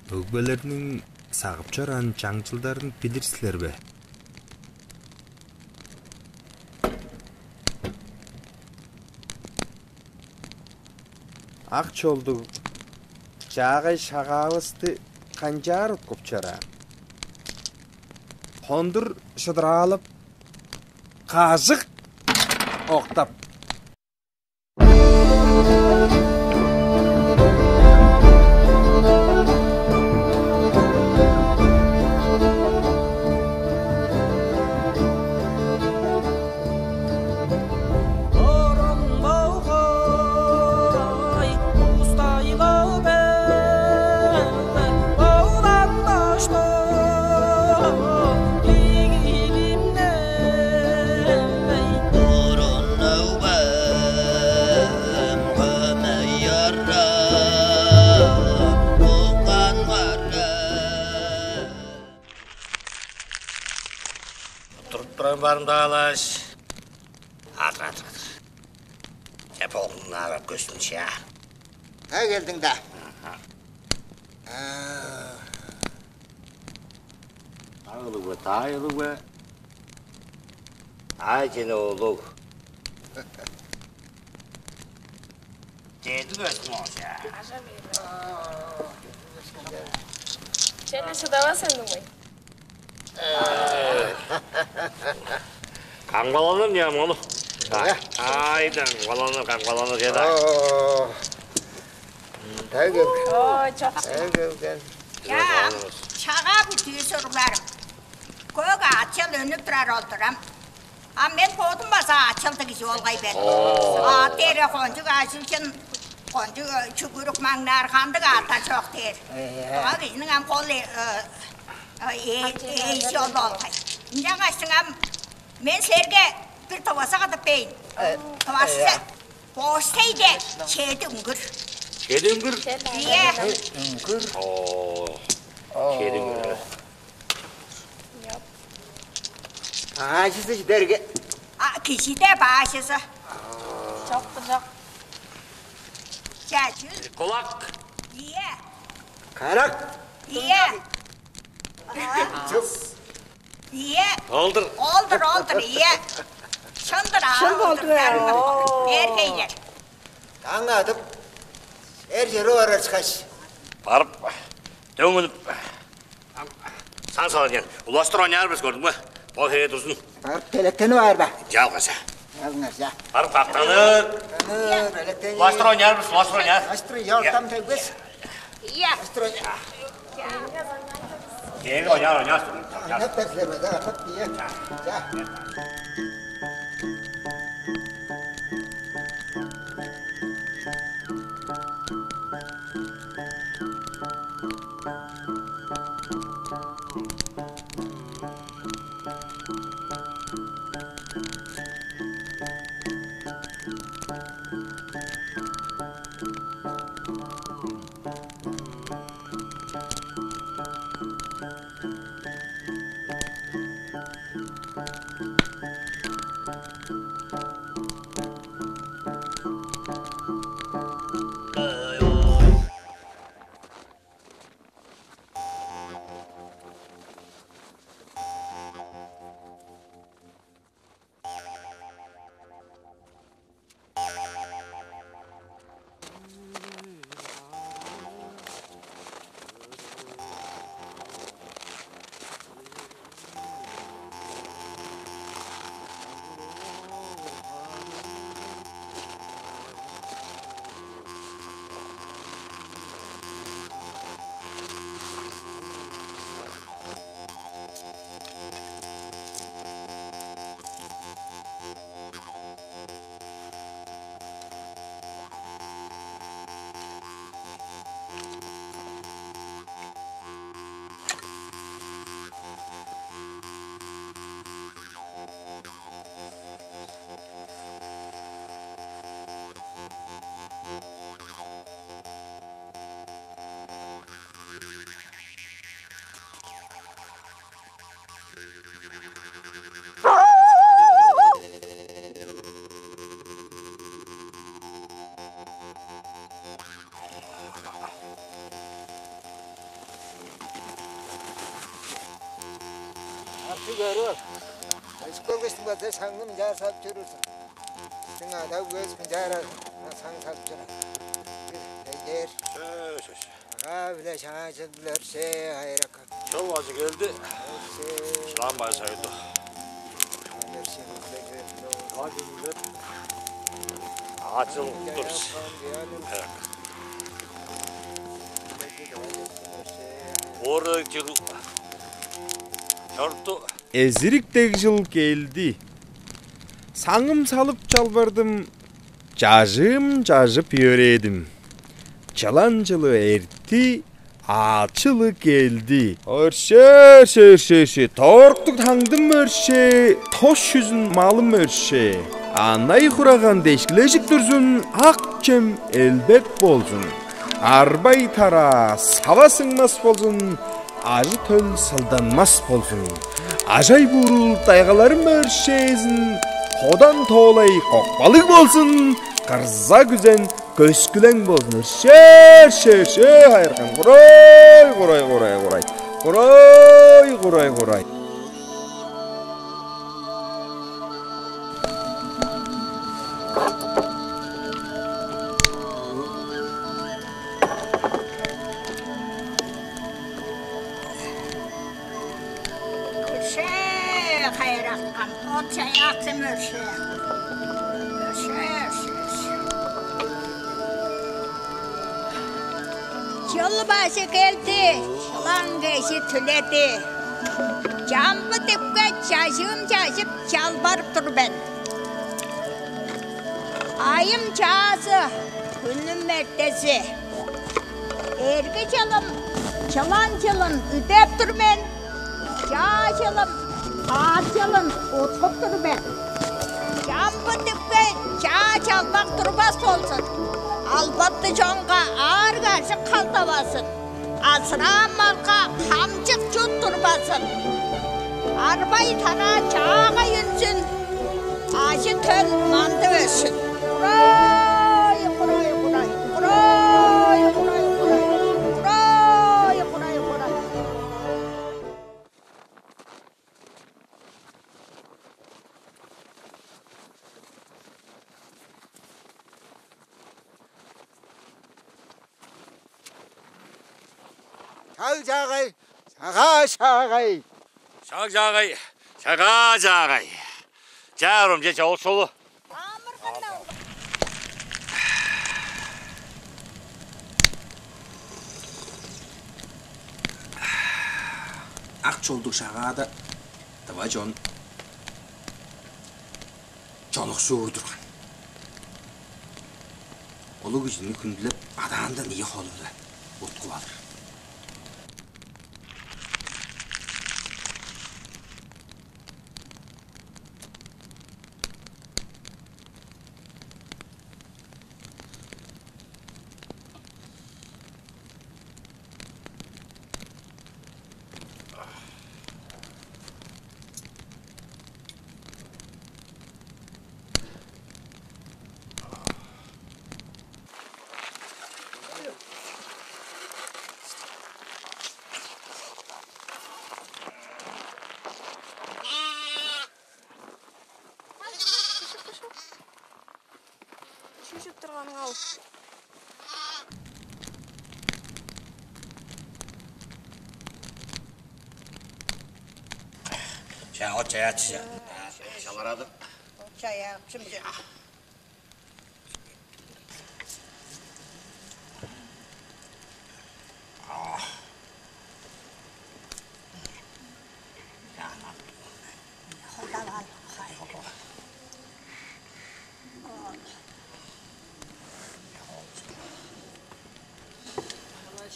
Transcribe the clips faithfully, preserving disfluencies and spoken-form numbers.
Өгбелерниң сагып чораан чаңчылдарын билир силер бе? Ак чолдуг чаагай шагаавысты канчаар уткуп чораан? Хондур шыдыраалап, кажык октап. Туруп турар барымдаалааш. Адыр, адыр, адыр. Че, болгуңну арап көстүн, че. Кай келдиң да? Аха. Таайлыг бе, таайлыг бе? Ай, чене олуг. Чедип өстүң оңча. Чене шыдавас эндиң бай. Камгаланыр, не мону. Айдан камгаланыр, камгаланыр, чеда. Тайгыл. Ой, чок. Тайгыл. Чага бүтүү суругларым. Көк ачыл өнүп турар олдурам. А мен бодум база ачылдыг кижи болгай бер. А тере кончуг ажылчын, кончуг чүгүрүк маңнаар кандыг ата чок дээр. Ага кижиниң ам кол эйси ол болгай. Ынчангаштың ам мен силерге бир тываса кадып бейн. Тывасы Бостейде чеди үңгүр. Чеди үңгүр? Ийе. Үңгүр. Оо. Чеди үңгүр. Баажызы чидерге. А кижиде баажызы. Чок, чок. Чачы. Кулак. Ийе. Карак. Ийе. Чус. Ийе. Олдур. Олдур, олдур, ийе. Шындыр аа. Шын болду бе? Бергейлер. Таң адып, эр чырып орар ышкаш. Барып, дөңүнүп, сан саларген. Улаштыр оняар бис, көрдүң бе? Ол хере турзун. Барып, белектенип аар ба? Жалгаса. Алыңар, жа. Барып, кактаныр. Кактаныр, белектенип. Улаштыр оняар бис, улаштыр оняар. Улаштыр, ёртам тегбес. Ийе. Улаштыр оняар. Кээге оняар, оняар. Оняап берзилер бе, да, катап, ийе. Жа. Көрүп ал. Өсүп келгештиң база саңны мынчаар салып чоруур сен. Сиң ада-өгбевис мынчаар саң салып чоруур. Бир эйлер. Шөш, шөш. Ага-биле Чаңаа чыл билерше, хайыракан. Чыл бажы келди. Өрше. Чылаан бажы сайылды. Өрше, өрше, өрше. Чылаан келди. Ага чыл тур бис. Хайыракан. Оору чыл чорду. Эзирик дег чыл келди. Саңым салып чалбардым, чажыым чажып йөрээдим. Чылан чылы эрти, аът чылы келди. Өршээ, өршээ, өршээ, өршээ, тооруктуг таңдым өршээ, тос чүзүн малым өршээ. Анай хураган дешкилежип турзун, ак чем элбек болзун. Арбай-тараа сава сыңмас болзун, ажы-төл сылданмас болзун. Ажай-буурул дайгаларым өршээзин, кодан тоолай кокпалыг болзун, кырза-күзен көскүлең болзун. Өршээ, өршээ, өршээ, хайырган. Курай, курай, курай, курай. Курай, курай, курай. Өршээ, хайыракан, от чаяакчым өршээ. Өршээ, өршээ, өршээ. Чыл бажы келди, чылан кежи түледи. Чамбы дүпке чажыым чажып, чалбарып тур мен. Айым чаазы, хүнүм эртези. Эрги чылым, чылан чылын үдеп тур мен. Чаа чылым, аът чылын уткуп тур мен. Чамбы дүпке чаа чалбак турбас болзун. Албаты чонга аарыг-аржык халдавазын. Азыраан малга хамчык чут турбазын. Арбай-тараа чаагай үнзүн, ажы-төл мандып өссүн. Курай, курай, курай. Курай, курай, курай. Курай, курай, курай. Шаг чаагай, шагаа чаагай. Шаг чаагай, шагаа чаагай. Чаарым че чоокшулу. Ак чолдуг шагаада тыва чон чонуксуур турган. Улуг кижини хүндүлеп, адаандан ийи холу-биле уткуп алыр. Шүжүп турганың-ау. Чаа, от чаяачы. Чаларадым. От чаяакчым.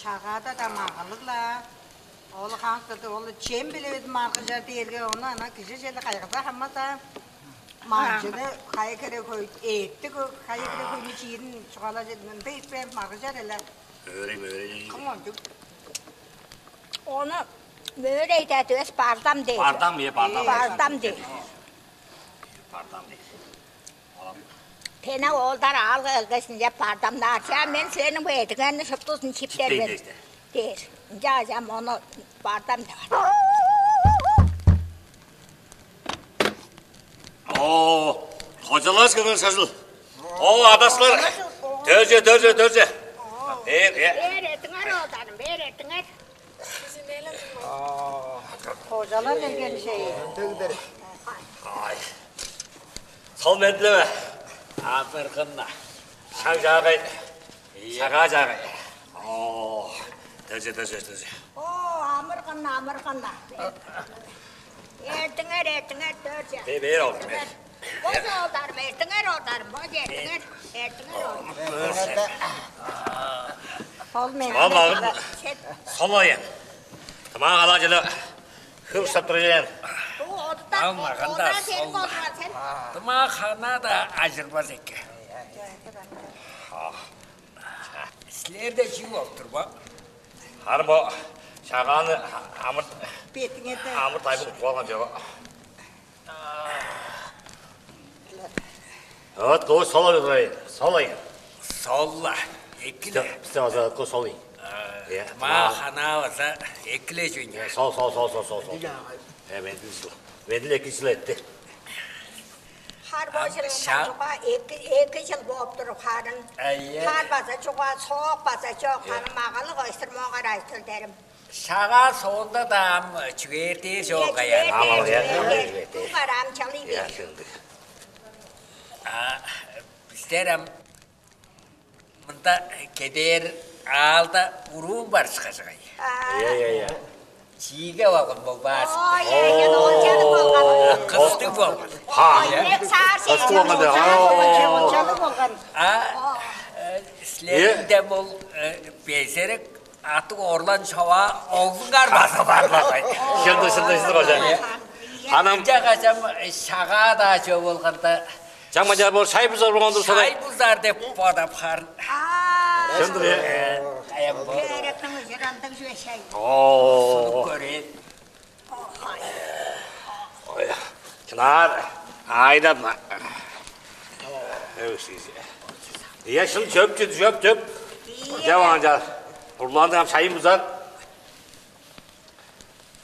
Шагаада-даа магалыг-ла. Ол хаңкылды, ол чем-биле безин маргыжар дээрге, ону ана кижи черле кайгаза хамаза. Манчыны кайы хире хөй, эътти кайы хире хөйнү чиирин чугаалажыр, мында иппе маргыжар эле. Өөрей, өөрей. Кым ончук? Ону мөөрей-даа дивес, бардам дээр. Бардам, э, бардам. Бардам дээр. Бардам дээр. Тенек оолдар аалга келгеш, ынча бардамнаар. Чаа, мен силерниң бо эдиңерни шуптузун чиптер мен дээр. Ынча ам ону бардам деп. О, кожалаш кылган шажыл. О, адашлар. Дөрже, дөрже, дөрже. Э, э. Бээр эртиңер, оолдарым, бээр эртиңер. Кожалар келген шей. Ай. Сол медилеве. Амыргынна. Шаг жаагай. Шагаа жаагай. О, дөрже, дөрже, дөрже. О, амыргынна, амыргынна. Эртиңер, эртиңер, дөрже. Бе, бээр ол, бээр. Бо оолдарым, эртиңер, оолдарым, бо эртиңер, эртиңер, оолдарым. Ол мен. Чугаал магын. Сен. Сол оян. Тымаа халаа чылы хыр уштап турар. Бу одудан. Ал маган да одан сен сол. Болмаан сен. Тымаа хана да ажырбас эки. Силерде чүү болуп тур бо? Харын бо шагааны амыр Бетиңерде. Амыр тайбы куп калган чоп. Вот, коо, сол ай, сол ай. Сол-ла, экиле. Бисте база коо сол ай. Э, я, ма ханаа база экиле чүн. Я, сол, сол, сол, сол, сол, сол. Э, мен дил, мен дил эки чыл этти. Хар бо чылын ша- чуга эки, эки чыл болуп туруп харын. Э, я. Хар база чуга, соок база чок, харын магалыг ойсур моңар айтыл дерим. Шагаа соонда-даа ам чүгээртээр чок аян. Амал, я, чүгээртээр. Бу бараам чалый бээр. Шындыг. А, бистер ам мында кедээр аалда уруун бар ышкажыгай. Я, я, я. Чииге болган болбаас. О, я, я, ол чаны болган. Кыстыг болган. Ха. Ой, не саар. Кыстыг болган да. Ол чаны болган. А, э, силерде бул, э, безерек Аттыг орлан шова оглуңар база барлавай. Шынды, шынды, шынды кожа. Анам. Чагачам шагаа-даа чок болганда. Чаңмажа бор шай бузар болган турса. Шай бузар деп бодап харын. Шынды бе? Каян бо? Эректиң ужурандыг жөө шай. Оо. Көрөөн. Ой, чынаар, айдап. Өксизе. Ийе, шын чөп, чөп, чөп, чөп. Ийе. Чаваан чар. Урлаанды ам шайын бузар.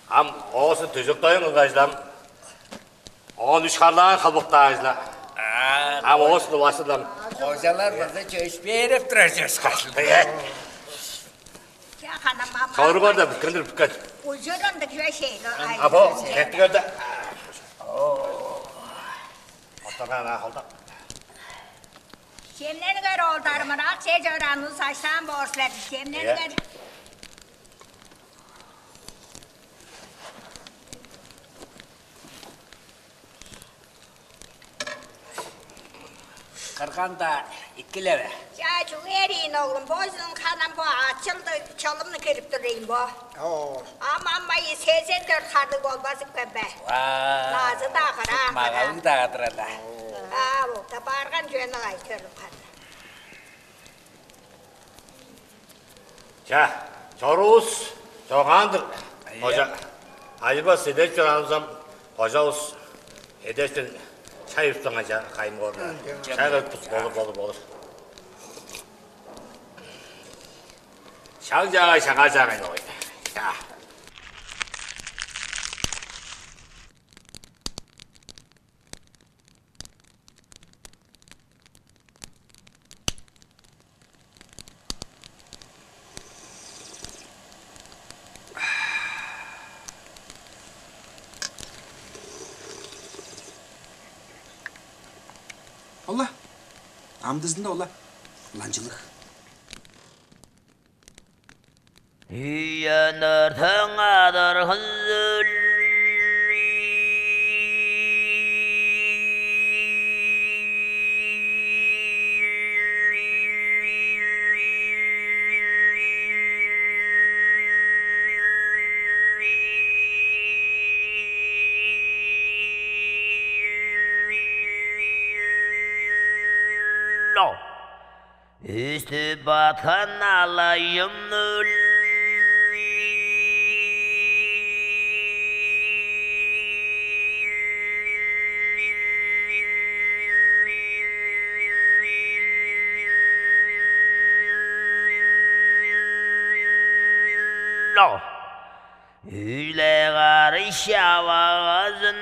Ам оозун төжөктөйүн кылгажылам. Оон үш харлаан кылбыктаажыла. Ам оозун улашылам. Кожалар база чөпшээреп турар чөпшээреп. Ийе. Ча, ханам, мама. Сору бар да, бүткендир, бүткет. Ужурун дыгжа шейло. Або, кеттигерде. Отурган ана холда. Чемнениңер, оолдарым, ырак че чораан улус аштаан боор силер. Чемнениңер. Кырган-даа иккилеве. Чаа, чүгээр ийин, оглум, бо чылын ханам бо ачылды, чылымны кирип тур ийин бо. Оо. Ам амма-ий сезен дөрт харлыг болбазып кембе? Ваа. Назы-даа кыраан, магалыг-даа кыраан. Адырала. Аа, ол-даа барган чүвени кай төрүп каан. Ча, чоруувус чогаан-дыр, кожа. Ажырбас эдеш чораанывыс ам, кожавыс эдештен чай устуңар, ча, кайын боорунар. Чай кылып болур, болур, болур. Шаг чаагай, шагаа чаагай, ой. Ча. Ол-ла, амдызында ол-ла, ыланчылыг. Үеннер таңадыр хызыл. Үстүп баткан алайым. Үйле-кары шавагазын.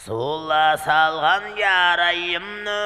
Сула салган чарайымны